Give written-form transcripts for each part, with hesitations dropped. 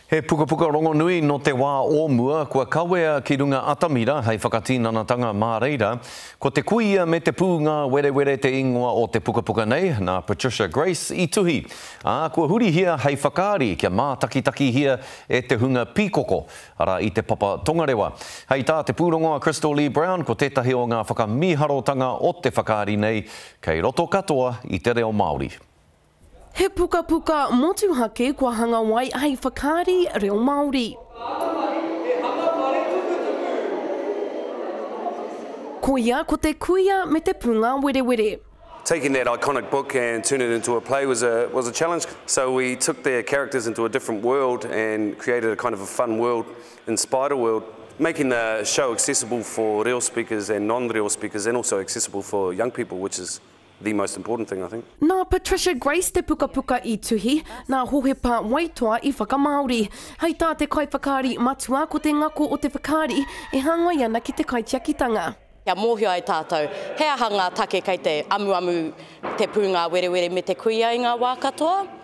He pukapuka rongonui nō te wā o mua kua kawea ki runga atamira hei whakatinanatanga mā reira. Ko Te Kuia me te Pūngāwerewere te ingoa o te pukapuka nei, nā Patricia Grace i tuhi, ā, kua hurihia hei whakaari kia mātakitakihia e te hunga pīkoko, arā i Te Papa Tongarewa. Hei tā te pūrongo a Crystal Lee Brown, ko tētahi o ngā whakamīharotanga o te whakaari nei, kei roto katoa i te reo Māori. He pukapuka motuhake kua hanga wai hei whakaari reo Māori. Koia ko te kuia me te pūngāwerewere. Taking that iconic book and turn it into a play was a was a challenge. So we took their characters into a different world and created a kind of a fun world in Spider World, making the show accessible for reo speakers and non-reo speakers and also accessible for young people, which is the most important thing, I think. Nā Patricia Grace te pukapuka i tuhi, nā Hohepa Waitoa i whakamāori. Hei tā te kaiwhakaari matua, ko te ngako o te whakaari e hāngai ana ki te kaitiakitanga. Kia mōhio ai tātou he aha ngā take kei te amuamu te pūngāwerewere me te kuia i ngā wā katoa.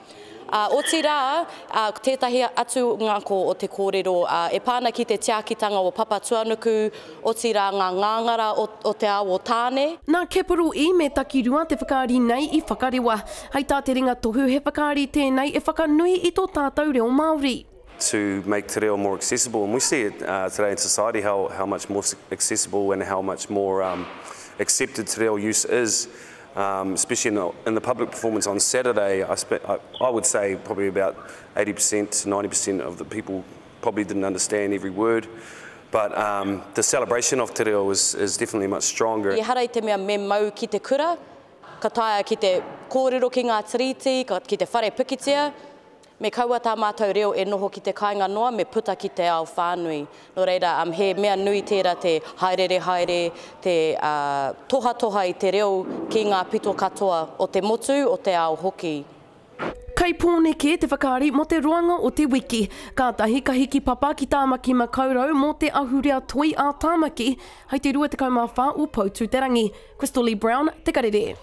Ā, otirā, ā, tētahi atu ngako o te kōrero, ā, e pā ana ki te tiakitanga o Papatuanuku, otirā ngā ngāngara o, o te ao o Tāne. Nā Capital E me Takirua te whakaari nei i whakarewa. Hei tā te ringa tohu he whakaari tēnei e whakanui i tō tātou reo Māori. To make te reo more accessible and we see it today in society how, how much more accessible and how much more um, accepted te reo use is. Um, especially in the, in the public performance on Saturday, I, I, I would say probably about 80% to 90% of the people probably didn't understand every word. But um, the celebration of te reo is, is definitely much stronger. Ehara i te mea me mau ki te kura, ka taea ki te kōrero ki ngā tiriti, ki te whare pikitia, Me kaua tā mātou reo e noho ki te kāinga noa, me puta ki te ao whānui. Nō reira, he mea nui tērā te hāereere haere, te tohatoha i te reo ki ngā pito katoa o te motu, o te ao hoki. Kei Pōneke te whakaari mō te roanga o te wiki. Kātahi ka hiki papa ki Tāmaki Makaurau mō te ahurea toi a Tāmaki hei te 24 o Poutū-te-rangi. Crystal Lee Brown, Te Karere.